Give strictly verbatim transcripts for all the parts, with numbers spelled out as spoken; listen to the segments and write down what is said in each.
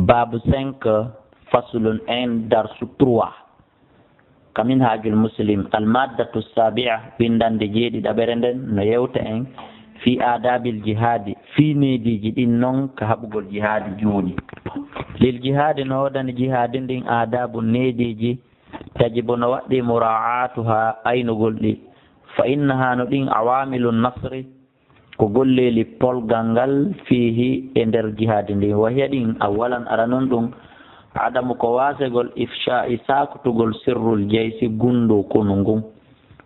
Baabu cinq, faslun, en darsu trois. Ka Minhajul Muslim, al maddatu sabia, winndannde jeeɗiɗaɓere nden no yewta en fi adabil jihaadi, fi neediiji ɗin non ka haɓugol jihaadi jooni. Lil jihaadi, no woodani jihaadi ndin aadabu, neediiji, tajibu, no waɗɗii muraa'aatuha, aynugol ɗi. Fa innaha, no ɗin, awaamilu nasri, ko golleeli polgal ngal, fiihi, e nder jihaadi ndin. Wa hiya, ɗin, awwalan, aranun ɗum, adamu, ko waasegol, ifshaa'i, saakotugol, sirrul jaysi, gunndoo konu ngun,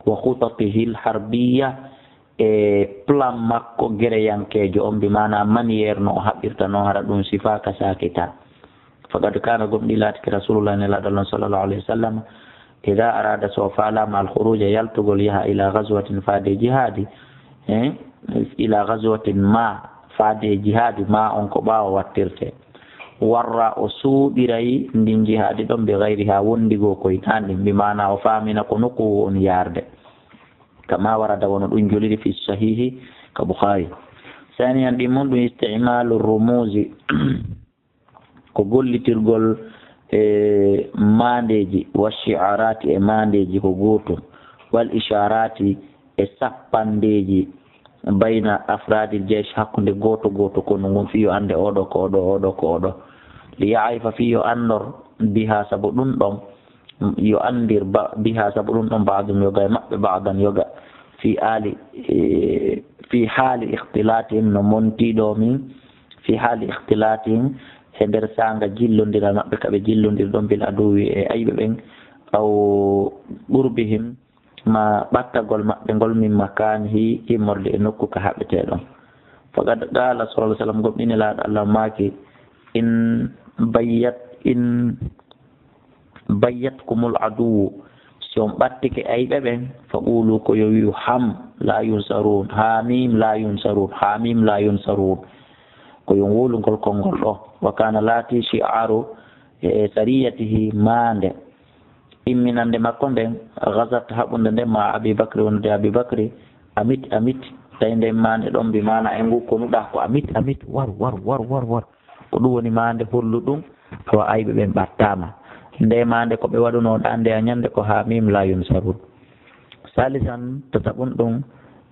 wa khutatihil harbiya, e plan makko gereyankeejo on, bi maana manière no o haɓɓirta non, hara ɗum sifaaka, saakitaa. Faqad kaana, gomɗii laatike, Rasuulullaahi, Nelaaɗo Allah, sallallaahu alayhi wa sallam, idaa araada, so o faalaama, al khuruuja, yaltugol, yaha, ilaa ghazwatin, faade jihaadi, eh, ilaa ghazwatin ma, faade jihaadi ma on, ko ɓaawo wattirte. Warra, o suuɗiray ndin jihaadi ɗon, bi ghayriha, wonndi goo ko hinaa ndin, bi maana o faamina ko nokku on yaarde. Kama warada, wano ɗum joliri, fi sahihi, ka Bukhari. Saaniyan, ɗimmun ɗum, istimaalu rumuuzi, ko gollitirgol e maandeeji, wa shi'araati, e maandeeji ko gootum, wal ishaaraati, e sappandeeji, bayna afraadil jaysh, hakkunde gooto gooto konu ngun, fii yo annde oɗo ko oɗo, oɗo ko oɗo. Li ya'rifa, fii yo anndor, biha, sabu ɗum ɗon, yo anndir ba-, biha, sabu ɗum ɗon, ba'dum, yoga e maɓɓe, ba'dan, yoga, fi aali, e, fi haali ikhtilaatihim, no montii ɗoo min, fi haali ikhtilaatihim, he nder saanga jillondiral maɓɓe ka ɓe jillondir ɗon, bil aduwi, e ayɓe ɓen, aw qurbihim, ma ɓattagol maɓɓe ngol, min makaanihi, immorde e nokku ka haɓetee ɗon. Faqad qaala, sallallaahu alayhi wa sallam, gomɗii Nelaaɗo Allah maaki, in bayyat, in bayyatkumul aduwwu, si on ɓattike ayɓe ɓen, fa quulu, ko yo wi'u, ham, la yunsarun, hamim, la yunsarun, hamim, la yunsarun. Ko yo on wowlu ngol konngol ɗoo. Wa kaana, laatii, shi'aaru, e, sariyatihi, maande imminannde makko nden, ghazat, haɓunde nden, ma Abi Bakri, wondude Abi Bakri, amit, amit, tawi nden maande ɗon, bi maana e ngu konuɗaa ko amit, amit, waru, waru, waru, waru, waru. Ko ɗum woni maande holluɗum, awa ayɓe ɓen ɓattaama. Nde maande ko ɓe waɗunoo ɗaa nde a ñande ko hamim la yunsarun. Salisan, tataɓun ɗum,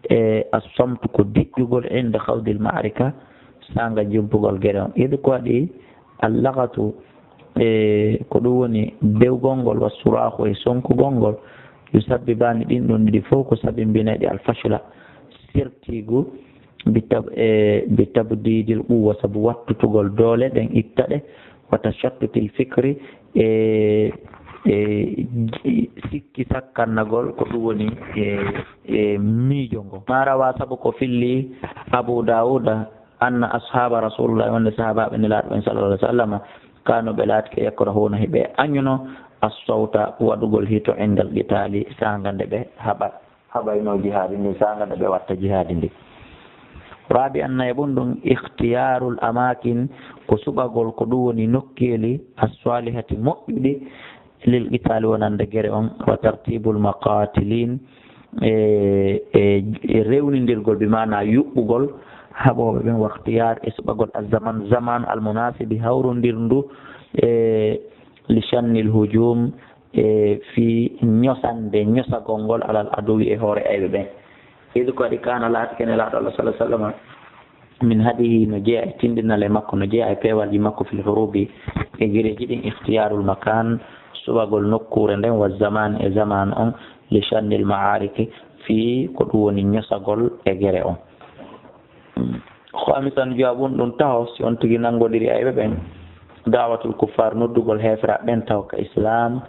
e as-samtu, ko diƴƴugol, inda khawdil ma'rika, saanga jumpugol gere on. Idu ko waɗi Allagatu, e ko ɗum woni bewgol ngol, wa suraahu, e sonkugol ngol, yusabbibaani, ɗin ɗon ɗiɗi fof ko sababbinayɗi alfashla, sertiigu, bi tab-, e bi tabdiidil quwwa, sabu wattutugol doole ɗen, itta ɗe, wa tashattutil fikri, e, e sikki sakkannagol, ko ɗum woni e, e miijo ngo. Ma rawa, sabu ko filli Abu Daawuda, anna ashaaba Rasuulullaahi, wonde sahaabaaɓe Nelaaɗo ɓen, sallallaahu alayhi wa sallam, kaanu, ɓe laatike, yakrahuuna, hiɓe añuno, as-sawta, waɗugol hito, indal qitaali, saanga nde ɓe haɓa, haɓaynoo jihaadi ndin, saanga nde ɓe watta jihaadi ndin. Raabi'an, nayaɓun ɗum, ikhtiyaarul amaakin, ko suɓagol ko ɗum woni nokkeeli, as-saalihati, moƴƴuɗi, lil qitaali, wonande gere on, wa tartiibul maqaatiliin, e, e, e rewnindirgol, bi maana yuɓɓugol haɓooɓe ɓen, wa ikhtiyaar, e suɓagol, az-zaman, zaman, al-munaasibi, hawrondirndu, e, li shannil hujuum, e fii ñosande, ñosagol ngol, alal aduwi, e hoore ayɓe ɓen. Idu ko waɗi kaana, laatike Nelaaɗo Allah, sallallaahu alayhi wa sallam, min hadiyihi, no jeyaa e tinndinale makko, no jeyaa e peewalji makko, fil huruubi, e gereeji ɗin, ikhtiyaarul makaan, suɓagol nokkuure nden, wa zamaan, e zamaan on, li shannil ma'aariki, fii ko ɗum woni ñosagol e gere on. Khaamisan, jawaabun ɗum taho, si on tigi nanngodiri ayɓe ɓen, da'watul kuffaar, noddugol heeferaaɓe ɓen taho ka islaam,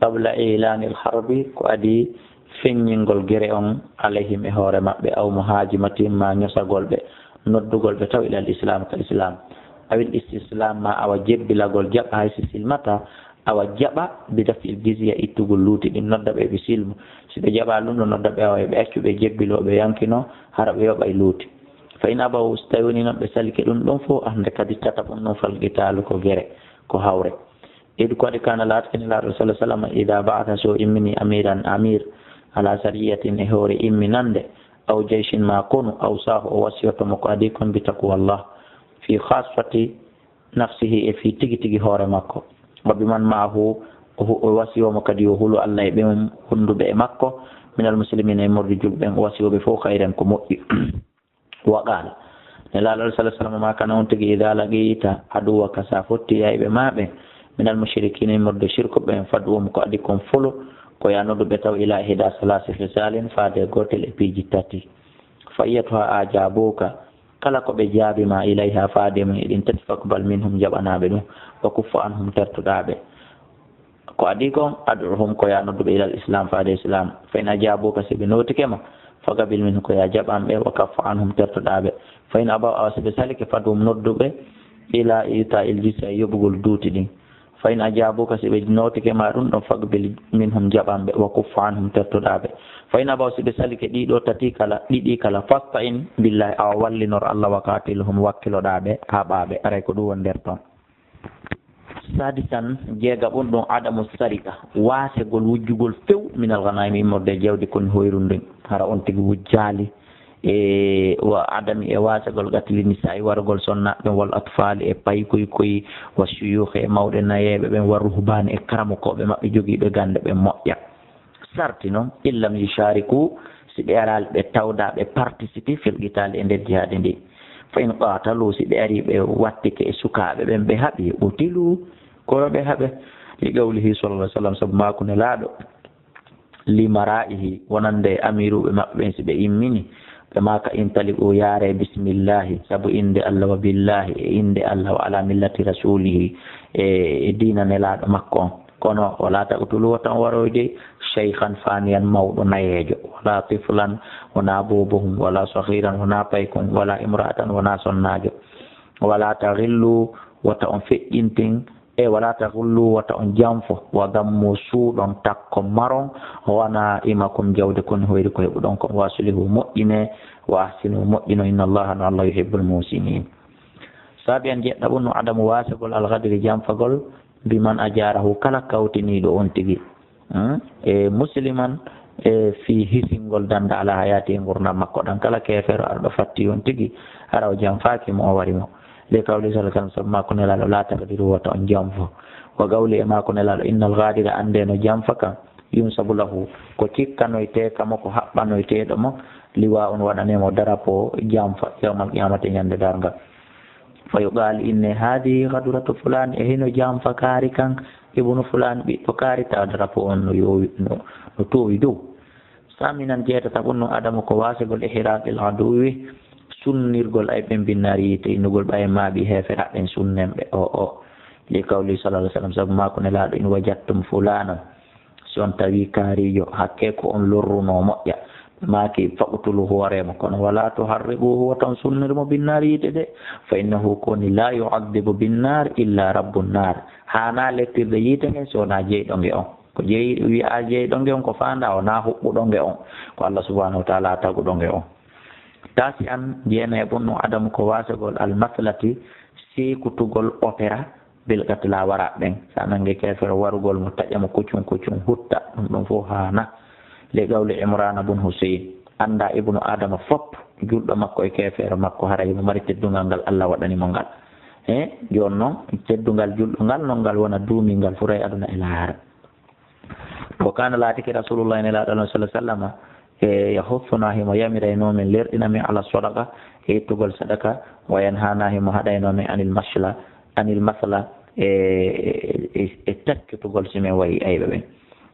qabla i'laanil harbi, ko adii feññingol gere on, alayhim, e hoore maɓɓe, aw muhaajamatihim, maa ñosagol ɓe, noddugol ɓe taw ilal islaam, ka islaam, awil istislaam, maa awa jebbilagol, jaɓa hay si silmataa, awa jaɓa bi daf'il jizya, ittugol luuti ɗin, nodda ɓe ɓe silmu, si ɓe jaɓaa ɗum ɗo, nodda ɓe, awa ɓe accu ɓe jebbiloo, ɓe yankinoo, hara ɓe yoɓay luuti. Fa in abaw, so tawi woni non ɓe salike ɗum ɗon fof, hannde kadi tataɓun ɗum, fal qitaalu, ko gere, ko hawre. Idu ko waɗi kaana, laatike Nelaaɗo, sallallaahu alayhi wa sallam, idaa ba'asa, so immini, amiiran, amiir, alaa sariyatin, e hoore imminannde, aw jayshin, maa konu, awsaahu, o wasiyoto mo ko adii kon, bi taqwallah, fii khaassati, nafsihi, e fii tigi tigi hoore makko. Wa biman ma'ahu, o hu-, o wasiyo mo kadi yo hulu Allah e ɓen wonduɓe e makko, minal muslimina, e immorde julɓe ɓen, o wasiyo ɓe fof khayran, ko moƴƴi. Wa qala, Nelaaɗo sallallahu alaihi wasallam maakani on tigi, idha laqita aduwwaka, sa fotti yayɓe ma ɓen, minal mushrikina, immorde shirkuɓe ɓen, fad'uhum, ko adii kon folo, ko yo a noddu ɓe taw, ila ihda salasi khisalin, faade gootel e piiji tati. Fa ayyatuha ajabuka, kala ko ɓe jaabii ma ilayha, faade mum e ɗin tati, faqbal minhum, jaɓanaa ɓe ɗum, wa kuffa anhum, tertoɗaa ɓe. Ko adii kon, ad'uhum, ko yo a noddu ɓe, ilal islam, faade islam. Fa in ajabuka, si ɓe nootike ma, faqbil minhum, ko yo a jaɓan ɓe, wa kaffa anhum, tertoɗaa ɓe. Fa in abaw, awa si ɓe salike, fad'uhum, noddu ɓe, ila ita'il jizya, yoɓugol duuti ɗin. Fa in ajabuka, si ɓe nootike ma ɗum ɗon, faqbil minhum, jaɓan ɓe, wa kuffa anhum, tertoɗaa ɓe. Fa in abaw, si ɓe salike ɗiɗo tati kala, ɗiɗi kala, fasta'in billahi, awa wallinor Allah, wa qatilhum, wakkiloɗaa ɓe, haɓaa ɓe, aray ko ɗum woni nder ton. Sadisan, jeegaɓun ɗum, adamu sarika, waasegol wujjugol few, minal ghana'imi, immorde e jawdi kon hoyru ndin, hara on tigi wujjaali. E wa adami, e waasegol, qatli nisa'i, wargol sonnaaɓe ɓen, wal atfali, e paykoy koy, wa shuyukhi, e mawɓe nayeeɓe ɓen, wa ruhbani, e karamokooɓe maɓɓe jogiiɓe gannde ɓen moƴƴa. Sarti non, in lam yushariku, si ɓe araali ɓe tawda ɓe participer, fil qitali, e nder jihaadi ndi. Fa in qatalu, si ɓe ari ɓe wattike e sukaaɓe ɓen, ɓe haɓi, qutilu, kono ɓe haɓe. Li qawlihi sallallahu alaihi wasallam, sabu maaku Nelaaɗo, li mara'ihi, wonande e amiruɓe maɓɓe ɓen, si ɓe immini, ɓe maaka, intaliqu, yaare, bismillahi, sabu innde Allah, wa billahi, e innde Allah, wa ala millati rasulihi, e, e diina Nelaaɗo makko on. Kono, wala taqtulu, wota on waroyde, shaykhan faniyan, mawɗo nayeejo, wala tiflan, wona boobohum, wala saghiran, wona paykun, wala imra'atan, wona sonnaajo, wala taghillu, wota on feƴƴintin, e wala taghullu, wota on janfo, wa dammu, suuɗon, takkon, maron, ghana'imakum, jawdi kon hoyri ko heɓuɗon kon, wa aslihu, moƴƴine, wa ahsinu, moƴƴino, inna Allaha, no Allah, yuhibbul muhsinin. Saabi an jeɗɗaɓun no adamu waasegol al-ghadri, janfagol, biman ajarahu, kala kawtiniiɗo on tigi, hmm? E musliman, e fii hisingol dannda ala hayati, e ngurndan makko ɗan. Kala keefeero arɗo fatti on tigi, hara o janfaaki mo, o wari mo. Li qawli sallallahu alaihi wasallam, sabu maaku Nelaaɗo, la taqdiru, wota on janfo. Wa qawli, e maaku Nelaaɗo, innal ghadira, annde no janfa kan, yunsabu lahu, ko cikkanoytee ka mo, ko haɓɓanoyteeɗo mo, liwa'un, waɗanee mo darapo janfa, yawmal qiyamati, ñande darngal. Fa yuqal, inne, hadihi ghadratu fulan, e hino janfa kaari kan, ibnu fulan, ɓiɗɗo kaari, tawa drapeau on no yowi, no, no towi dow. Saminan, jeetataɓun no adamu ko waasegol ihraqil aduwi, sunnirgol ay ɓen binnaari yiite, innugol ɓay maaɓi heeferaɓe ɓen, sunnen ɓe o, o. Li qawli sallallahu alaihi wasallam, sabu maaku Nelaaɗo, in wajadtum fulanan, si on tawi kaariijo, hakke ko on lorruno moƴƴa. Ɓe maaki, faqtulu, hoore mo, kono wala tuharriquhu, wota on sunnir mo binnaari yiite de. Fa innahu, ko woni, la yu'adhibu binnar illa rabbun nar. Haana lettirde yiite ngen si wonaa jeyɗo nge on. Ko jeyi-, wi'aa jeyɗo nge on, ko faandaa wonaa huɓɓuɗo nge on. Ko Allah subhanahu wa ta'ala taguɗo nge on. Tasi an, jeenayi ɓun no adamu ko waasegol al maslati, seekutugol opéra, bil qatla, wara ɓen. Sa nange keefeero warugol mo, taƴa mo kucun kucun, hutta, ɗum ɗum fof haana. Li qawli Imrana bun Husayn, annda ibnu Adama fop, julɗo makko e keefeero makko, hara himo mari teddungal ngal Allah waɗani mo ngal. He, jooni non, teddungal julɗo ngal, non ngal wona duumingal furay aduna e laahara. Wa kana, laatike Rasulullah, Nelaaɗo Allah sallallahu alaihi wasallam, e yahussuna, himo yamirayno min, lerɗina min, ala sadaqa, e ittugol sadaka, wa yanhana, himo haɗayno min anil masla, anil masla, e, e, e, e taccutugol si men wayi ayɓe ɓen.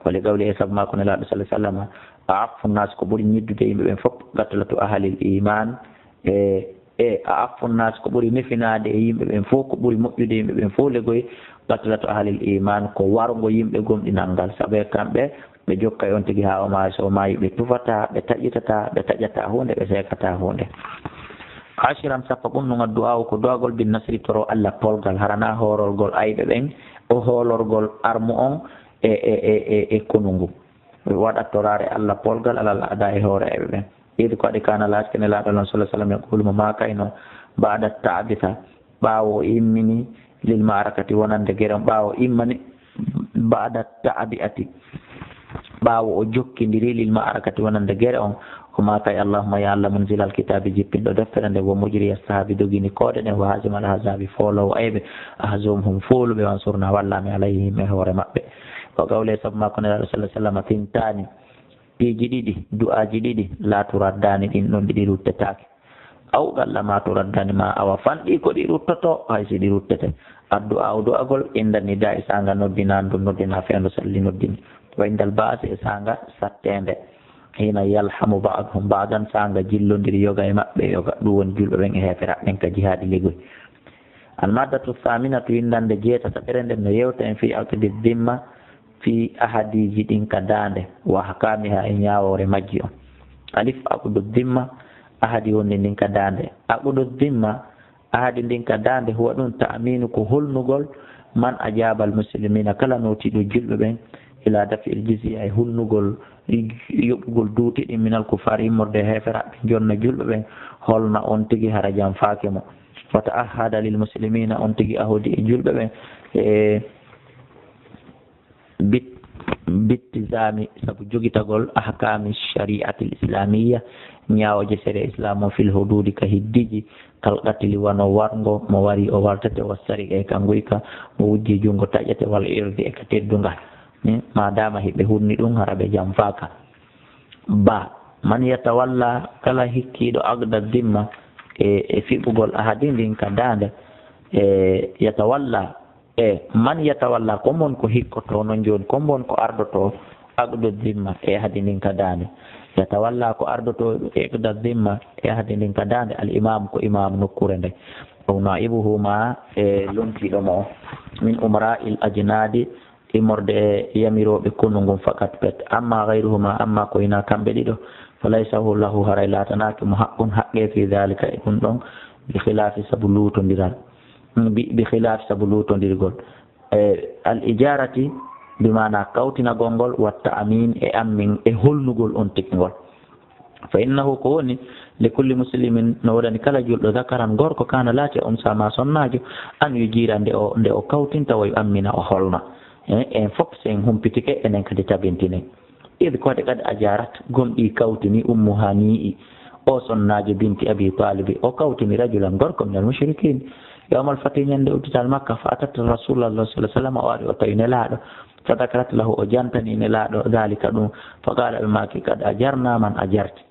Wa li qawli, e sabu maaku Nelaaɗo sallallahu alaihi wasallam, a'affu nas, ko ɓuri ñiddude yimɓe ɓen fop, qatlatu ahlil iman, e, e a'affu nas, ko ɓuri nefinaade e yimɓe ɓen fof, ko ɓuri moƴƴude yimɓe ɓen fof legoy, qatlatu ahlil iman, ko wargo yimɓe gomɗinal ngal. Sabu e kamɓe, ɓe jokkay on tigi haa o maayi, so o maayi, ɓe tufataa, ɓe taƴitataa, ɓe taƴataa huunde, ɓe seekataa huunde. Ashiran, sappo ɓun ɗun, addu'a'u, ko du'agol, bin nasri, toro Allah polgal, harana hoororgol ayɓe ɓen, o hoolorgol armu on e, e, e, e, e konu ngu. Waɗa toraare Allah polgal alal ada e hoore ayɓe ɓen. Idi ko waɗi kana laatike Nelaaɗo Allah sallallahu alaihi wasallam yaqulu, mo maakayno, ba'da ta'bisa, ɓaawo o immini, lil ma'arakati, wonande gere on, ɓaawo immani, ba'da ta'bi'ati, ɓaawo o jokkindiri, lil ma'arakati, wonande gere on, Ko maa kay, allahumma, ya Allah, munzilal kitaabi, jippinɗo deftere nde, wa mujriya sahabi, dogini koode ɗen, wa hazimal ahzabi, fooloowo ayɓe, ahzumhum, fooluɓe, wansurna, walla amin, alayhim, e hoore maɓɓe. Wa qawli, sabu makko Nelaaɗo sallallahu alaihi wasallam, tintaani piiji ɗiɗi, du'aaji ɗiɗi, la turaddani, ɗin ɗon ɗiɗi ruttetaake. Aw qalla ma turaddani, ma awa fanɗi ko ɗi ruttoto, hay si ɗi ruttete. Addu'a o du'agol, inda nida, e saanga noddinaandu, noddina fewndo salli noddini. Wa indal ba'si, e saanga satteende. Hina yalhamu ba'duhum ba'dan, saanga jillondiri yoga e maɓɓe yoga. Ɗum woni julɓe ɓen e heeferaaɓe ɓen ka jihaadi ligoy. Al maddatu thaminatu, windande jeetataɓere nden no yewta en fi aqdi dhimma, fi ahadiiji ɗin ka daande, wa ahkamiha, e ñaawoore majji on. Alif, aqdu dhimma, ahadi woni ndin ka daande. Aqdu dhimma, ahadi ndin ka daande, huwa ɗum ta'minu, ko holnugol, man ajaba al muslimina, kala nootiiɗo julɓe ɓen, ila daf'il jizya, e hulnugol, yoɓugol duuti ɗin, minal kuffar, immorde e heeferaaɓe, jonna julɓe ɓen, holna on tigi hara janfaake mo. Wa ta'ahhada lil muslimina, on tigi ahodi e julɓe ɓen, e bit-, bittizami, sabu jogitagol ahkami shari'atil islamiyya, ñaawooje sariya islam o, fil hududi, ka hiddiji, kal qatli, wano warngo, mo wari o wartete, wa sariqa, e ka nguyka, mo wujji junngo taƴete, wal irdi, e ka teddungal. Hmm? Ma dama hiɓe hunni ɗum, hara ɓe janfaaka. Ba, man yatawalla, kala hikkiiɗo aqda dhimma, e, e fiɓugol ahadi ndin ka daande, e yatawalla, e man yatawalla, ko mon ko hikkoto non jooni, ko mon ko ardoto aqdu dhimma e ahadi ndin ka daande. Yatawalla, ko ardoto aqda dhimma e ahadi ndin ka daande, al imam, ko imam nokkuure nde. Aw naibuhu, ma e lontiiɗo mo, min umara'il ajnadi, immorde e yamirooɓe konu ngun fakat pet. Amma ghayruhuma, amma ko hinaa kamɓe ɗiɗo, fa laysa hu lahu, haray laatanaaki mo haqqun, haqqe, fi dhalika, e ɗum ɗon, bi khilaafi, sabu luutondiral. Bi, bi khilaafi, sabu luutondirgol. E, al ijarati, bi maana kawtinagol ngol, wa ta'min, e ammin, e holnugol on tigi ngol. Fa innahu, ko woni, li kulli muslimin, no woodani kala julɗo, dhakaran, gorko, kana, laati, unsa, ma sonnaajo, an yujira, nde o, nde o kawtinta, wa yu'ammina, o holna. E, en fof, si en humpitike, enen kadi tabintinen. Id, ko waɗi, qad ajarat, gomɗii kawtini, Ummu Hani'i, o sonnaajo binti Abi Talibi, o kawtini rajulan, gorko, minal mushrikin, yawmal fati, ñande uddital Makka, fa atat Rasulallah sallallahu alaihi wasallam, o ari o tawi Nelaaɗo, fa dhakarat lahu, o jantani Nelaaɗo dhalika ɗum, fa qala, ɓe maaki, qad ajarna man ajarti,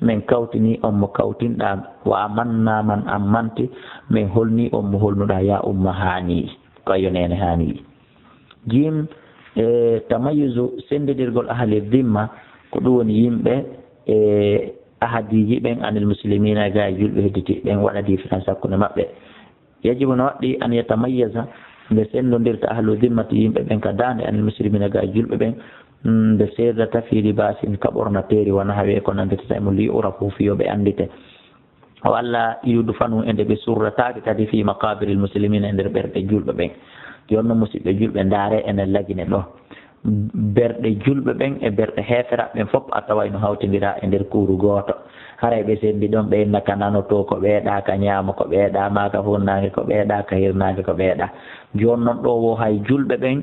min kawtini on mo kawtinɗaa, wa amanna man ammanti, min holni on mo holnuɗaa, ya Umma Hani'i, ko yo neene Hani'i. Jim, e, tamayyuzu, senndidirgol ahli dhimma, ko ɗum woni yimɓe, e, ahadiiji ɓen, anil muslimina, e gaa e julɓe hedditiiɓe ɓen, waɗa différence hakkunde maɓɓe. Yajibu, no waɗɗii, an yatamayyaza, nde senndondirta, ahlu dhimmati, yimɓe ɓen ka daande, anil muslimina, gaa e julɓe ɓen, mm, nde seerdata, fi libasin, ka ɓornateeri, wa nahwi, e ko nannditata e mum, li yu'rafu, fii yo ɓe anndite. O alla yudfanu, e nde ɓe surrataake kadi, fi maqabiril muslimina, e nder ɓerɗe julɓe ɓen. Jooni noon, musidɓe julɓe, ndaare, enen lagine ɗo. Berɗe julɓe ɓen e berɗe heeferaaɓe ɓen fof a taway no hawtindira e nder kuuru gooto. Haray ɓe senndi ɗon, ɓe inna ka nanotoo ko ɓeeɗaa, ka ñaamo ko ɓeeɗaa, maa ka funnaange ko ɓeeɗaa, ka hirnaange ko ɓeeɗaa. Jooni noon ɗoo woo hay julɓe ɓen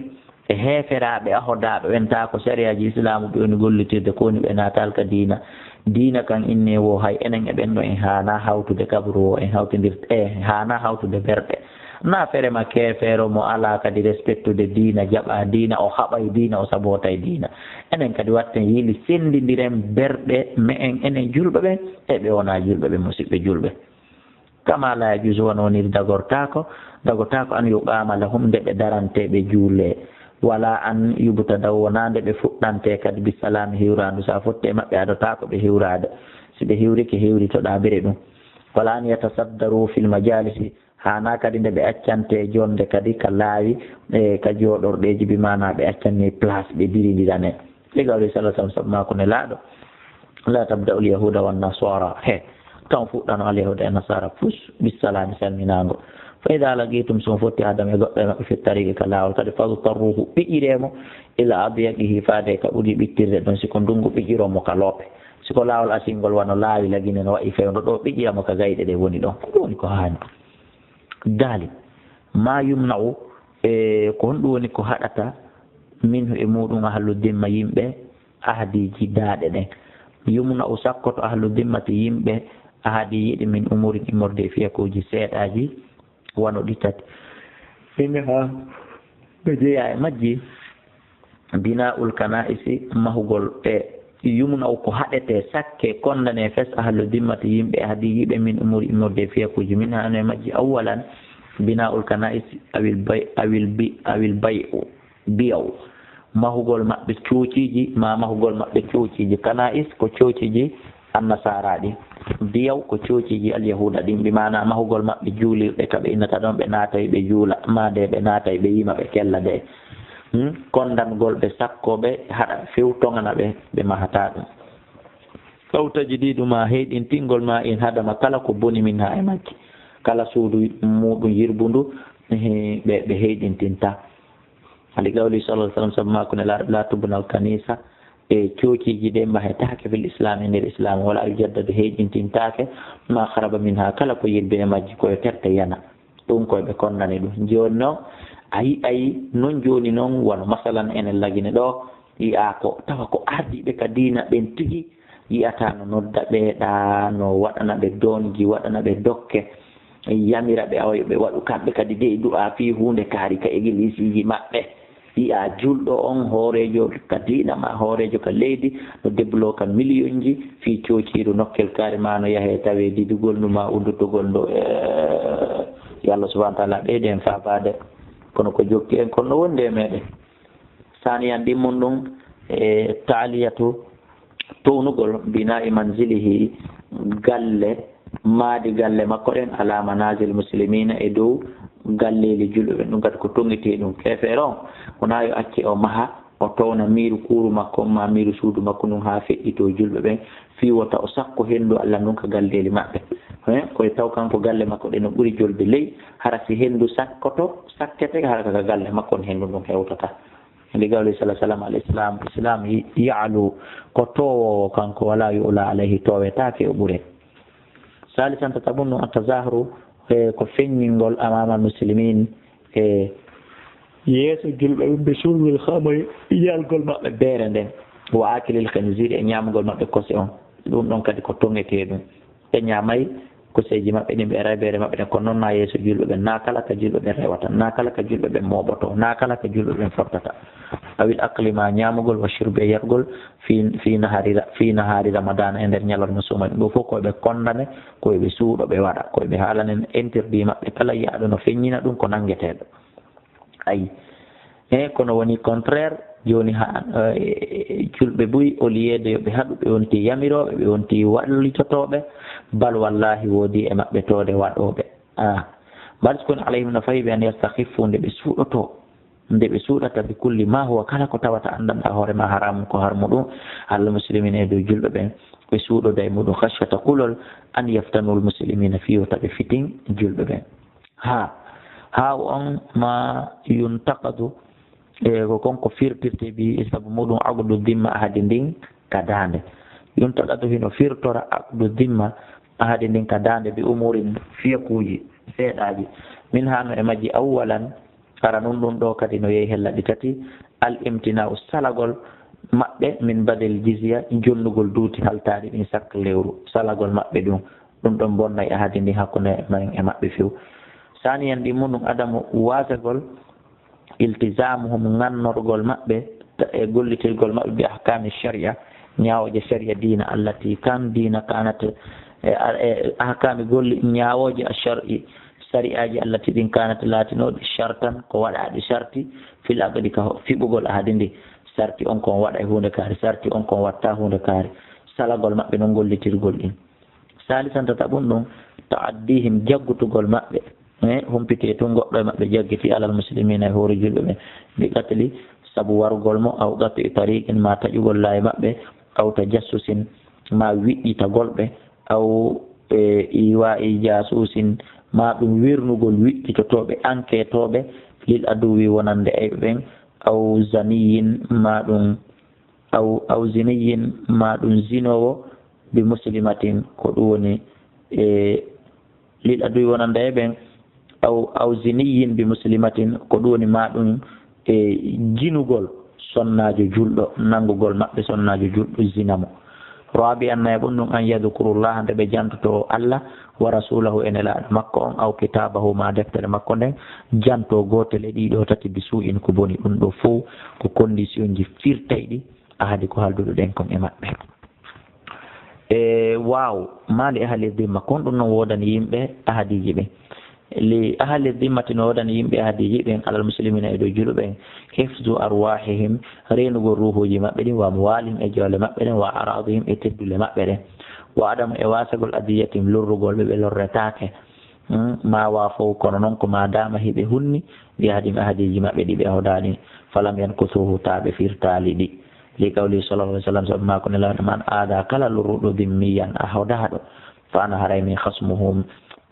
e heeferaaɓe ahodaaɓe ɓen taa ko sariyaaji islaamu ɓe woni gollitirde, ko woni ɓe naataali ka diina. Diina kan innee woo hay enen e ɓen ɗoo en haanaa hawtude kabru woo, en hawtindirta, e haanaa hawtude berɗe. Na fere ma keefeero mo alaa kadi respectude diina, jaɓaa diina, o haɓay diina, o sabootay diina. Enen kadi watten yili, senndindiren berɗe me'en enen julɓe ɓen e ɓe wonaa julɓe ɓen, musidɓe julɓe. Kama la yajuuzu, wano woniri dagortaako, dagortaako an yuqaama lahum, nde ɓe darantee ɓe juulee. Wala an yubtadaw, wonaa nde ɓe fuɗɗantee kadi bisalaami, hiwraandu. So a fotti e maɓɓe, a adotaako ɓe hiwraade. Si ɓe hiwrike, hiwritoɗaa bire ɗum. Wala an yatasaddaru fil majaalisi, haanaa kadi nde ɓe accantee jonnde kadi ka laawi, e ka jooɗorɗeeji, bi maanaa ɓe accanee place ɓe dirindirane. Ɗi gawri sallallahu alaihi wasallam, sabu maa ko Nelaaɗo, la tabda'ul yahuuda wan nasaara, he, kan fuɗɗano al yahuuda e nasaara fus, bissalaami, salminaango. Fa idaa laqiitum, so on fotti Aadama e goɗɗo e maɓɓe, fi tariiqi, ka laawol kadi, fadtarruuhu, ɓiƴiree mo, ila adyaqihi, faade ka ɓuri ɓittirde ɗon, si ko ndunngu, ɓiƴiron mo ka loope. Si ko laawol asingol wano laawi lagine no wa'i fewndo ɗoo, ɓiƴira mo ka gayɗe ɗe woni ɗon. Ko ɗum woni ko haani. Daali, ma yumna'u, e ko honɗum woni ko haɗata, minhu, e muɗum, ahlu dimma, yimɓe ahdiiji daaɗe ɗen. Yumna o sakkoto ahlu dimmati yimɓe ahadi yiɗi min umurin immorde e fiyakuuji seeɗaaji wano ɗi tati. Min ha ɓe jeyaa e majji. Binaa'ul kanaa'isi, mahugol e yumna'u ko haɗetee, sakkee, kondanee fes ahlu dimmati, yimɓe ahadi yiɓe min umuri immorde e fiyakuuji min hano e majji. Awwalan, binaa'ul kanaa'isi awil bay-, awil bi-, awil bay'u, biyaw. Mahugol maɓɓe coociiji, ma mahugol maɓɓe coociiji. Kanaa'is ko coociiji annasaaraaɗi. Biyaw ko coociiji alyahuuda ɗin, bi maana mahugol maɓɓe juulirɗe ka ɓe innata ɗon ɓe naatay ɓe juula, maa de ɓe naatay ɓe yima ɓe kella de. Hmm? Kondangol ɓe, sakko ɓe, haɗa few toŋana ɓe, ɓe mahataa ɗum. Aw tajdiidu ma, heyɗintingol ma in hadama kala ko boni min ha e majji. Kala suudu muɗum yirbundu, eh, ɓe, ɓe heyɗintinta. Ali qawli sallallahu alaihi wasallam, sabu maako ne la, la tubnal kanisa, e coociiji ɗe mahetaake fil islam, e nder islam, wala yujaddadu, heyɗintintaake, ma kharaba minha, kala ko yirbi e majji, ko yo terte yana. Ɗum koye ɓe konnani ɗum. Jooni noon, a yi'ay noon jooni noon, wano masalan enen Lagine ɗo, yi'aa ko, tawa ko ardiiɓe ka diina ɓen tigi, yi'ataa no nodda ɓe ɗaa, no waɗana ɓe doonji, waɗana ɓe dokke, yamira ɓe, awa yo ɓe waɗu kamɓe kadi dey du'aa fii huunde kaari ka egilisiiji maɓɓe. Yi'aa julɗo on, hooreejo ka diina maa hooreejo ka leydi, no deblo ka miliyonji fii coociiru nokkel kaari maa no yahee tawee didugol ndu maa uddutugol ndu. Eh, yo Allah subhanahu wa taala ɓeydu en faabaade. Kono ko jokki en kon no wondi e meɗen. Saaniyan ɗimmun ɗum, e taaliyatu townugol binaa'i manzilihi, galle, maadi galle makko ɗen, ala manazil muslimina, e dow galleeli julɓe ɓen. Ɗum kadi ko toŋetee ɗum. Keefeero on, wonaa yo acce o maha, o towna miiru kuuru makko on, maa miiru suudu makko ndun haa feƴƴitoo julɓe ɓen, fii wota o sakko henndu Allah ndun ka galleeli maɓɓe. He, koye taw kanko galle makko ɗen no ɓuri jolde ley, hara si henndu sakkoto, sakkete, hara ka galle makko on henndu ndun hewtata. Ndi gawli sala salam, al islam, islam yi-, ya'lu, ko toowoowo kanko, wala yu'la alayhi, toowetaake o ɓure. Salisan, tataɓun ɗum, at-tazahuru, e ko feññingol amama muslimin, e yeeso julɓe ɓe, bi shurbil khamri, yalgol maɓɓe beere nden, wa akilil khinzir, e ñaamugol maɓɓe kose on. Ɗum ɗon kadi ko toŋetee ɗum. Ɓe ñaamay koseeji maɓɓe ɗin, ɓe eray beere maɓɓe ɗen, kono non naa yeeso julɓe ɓen, naa kala ka julɓe ɓen rewata, naa kala ka julɓe ɓen mooɓoto, naa kala ka julɓe ɓen fortata. Awil akli, ma ñaamugol, wa shurbi, e yargol, fi, fi nahari ra-, fi nahari Ramadana, e nder ñalorma suumayee. Ɗum ɗoo fof ko ɓe kondane, ko ɓe suuɗo ɓe waɗa, ko ɓe haalanen interdit maɓɓe, kala yiyaaɗo no feññina ɗum ko nanngeteeɗo. Ayi. E kono woni contraire, jooni ha, eh, julɓe buy, au lieu de yo ɓe haɗu, ɓe wonti yamirooɓe, ɓe wonti wallitotooɓe, bal wallahi woodi e maɓɓe toode waɗooɓe. Ah. Bal ko woni alayhim no fayi ɓe an yastakhiffu, nde ɓe suuɗoto, nde ɓe suuɗata bi kulli ma huwa, kala ko tawata anndanɗaa hoore ma haramun ko harmu ɗum, alal muslimina, e dow julɓe ɓen, ɓe suuɗoda e muɗum, khashyata kulol, an yaftanul muslimina, fii wota ɓe fitin julɓe ɓen. Ha, ha on ma yuntaqadu, e ko kon ko firtirte bi, e sabu muɗum aqdu dimma, ahadi ndin ka daande. Yuntaqadu hino firtora aqdu dimma, ahadi ndin ka daande bi umurin, fiyakuuji seeɗaaji. Min hano e majji awwalan, ara nun ɗum ɗoo kadi no yehi hella ɗi tati, al imtina'u, salagol maɓɓe, min badil jizya, jonnugol duuti haltaari ɗin sak lewru, salagol maɓɓe ɗum. Ɗum ɗon bonnay ahadi ndin hakkunde men e maɓɓe few. Saaniyan ɗi muɗum adamu waasegol iltizamuhum, ngannorgol maɓɓe, ta-, e gollitirgol maɓɓe bi ahkami sharia, ñaawooje sharia diina, allati kan diina kanat, e, e ahkami golli-, ñaawooje a shar'i, shari'aaji allati ɗin kanat laatinooɗi shartan ko waɗaaɗi sharti fil aqdi ka ho-, fiɓugol ahadi ndi. Sarti on kon waɗa e huunde kaari, sarti on kon watta huunde kaari. Salagol maɓɓe non gollitirgol ɗin. Salisan, tataɓun ɗum, ta'addihim, jaggutugol maɓɓe. E humpitee tun goɗɗo e maɓɓe jaggiti alal muslimina e hoore julɓe ɓen. Bi qatli, sabu warugol mo, aw qat'i tariqin, ma taƴugol laawi maɓɓe, aw tajassusin, ma wiɗɗitagol ɓe, aw, e, iwa'i jasusin, ma ɗum wernugol wiɗɗitotooɓe, enquêtooɓe, lil aduwi wonande ayɓe ɓen, aw zaniyin, ma ɗum aw, aw ziniyin, ma ɗum zinoowo, bi muslimatin, ko ɗum woni, e, lil aduwi wonande e ɓen, aw, aw ziniyin bi muslimatin, ko ɗum woni ma ɗum, e, jinugol sonnaajo julɗo, nanngugol maɓɓe sonnaajo julɗo, zina mo. Rabi'an, nayaɓun ɗum, an yadkurullaha, nde ɓe jantoto Allah, wa rasulahu, e nelaaɗo makko on, aw kitabahu, ma deftere makko nden, janto gootel e ɗiɗo tati, bi su'in, ko boni. Ɗum ɗo fow ko condition ji firtayɗi ahadi ko halduɗo ɗen kon e maɓɓe. E waaw, maali ahli dhimma, kon ɗum non woodani yimɓe ahadiji ɓen. Li ahli dhimmati, no woodani yimɓe ahadiji ɓen, alal muslimina, e dow juluɓe ɓen, hifzu arwahihim, reenugol ruhuuji maɓɓe ɗin, wa amwalihim, e jawle maɓɓe ɗen, wa aradihim, e teddule maɓɓe ɗen, wa adamu, e wasagol adiyatihim, lorrugol ɓe, ɓe lorretaake. Hmm, ma wa fow, kono non ko ma dama hiɓe hunni, bi ahadihim, ahadiji maɓɓe ɗi ɓe ahodaani, falam yankusuhu, ta ɓe firtaali ɗi. Li qawli sallallahu alaihi wasallam, sabu maako Nelaaɗo, man aada, kala lorruɗo, dhimmiyan, ahodaɗo, fa ana, haray min khasmuhum,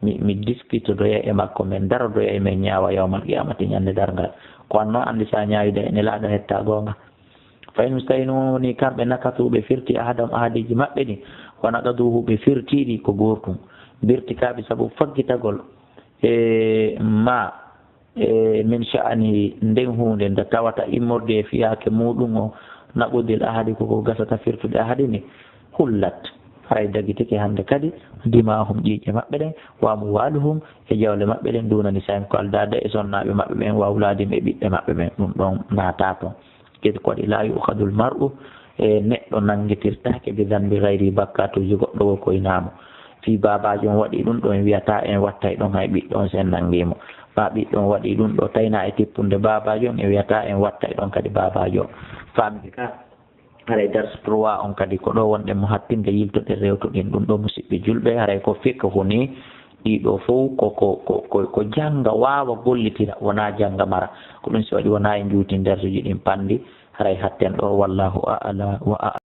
mi, mi diskitodoya e makko, min darodoya e min ñaawa yawmal qiyamati, ñande darngal. Ko an non andi sa ñaawida e Nelaaɗo hetta goonga. Fa in mustahinu, woni kamɓe nakathu, ɓe firti ahadam, ahadiji maɓɓe ɗi, wa naqaduhu, ɓe firtiɗi ko gootun. Birtikaɓe sabu faggitagol e ma e min sha'ani, nden huunde nde tawata immorde e fiyaake muuɗum o, naqudil ahadi, ko ko gasata firtude ahadi ni, hullat, haray dagitike hannde kadi, dimahum, ƴiiƴe maɓɓe ɗen, wa amwaluhum, e jawle maɓɓe ɗen, duna nisa'ihim, ko aldaade e sonnaaɓe maɓɓe ɓen, wa awladihim, e ɓiɓɓe maɓɓe ɓen, ɗum ɗon naataa ton. Kadi ko waɗi, la yu'khadul mar'u, e neɗɗo nanngitirtaake, bi dhanbi ghayri, bakkaatuuji goɗɗo goo ko inaamo. Fii baabaajo on waɗi ɗum ɗo, en wiyata en wattay ɗon hay ɓiɗɗo on sen nanngii mo. Maa ɓiɗɗo on waɗi ɗum ɗo, tayna e tippunde baabaajo on, en wiyata en wattay ɗon kadi baabaajo on. Faamde ka, haray darsu trois on kadi ko ɗo wonɗen mo hattinde, yiltoɗen rewtoɗen ɗum ɗo, musiɓɓe julɓe, haray ko fiqhu ni, ɗiɗo fow ko, ko, ko, ko, ko jannga waawa gollitira, wonaa jannga mara. Ko ɗum si waɗi wonaa en juutin darsuuji ɗin panndi, haray hatten ɗo, wallahu a'la wa a'lam.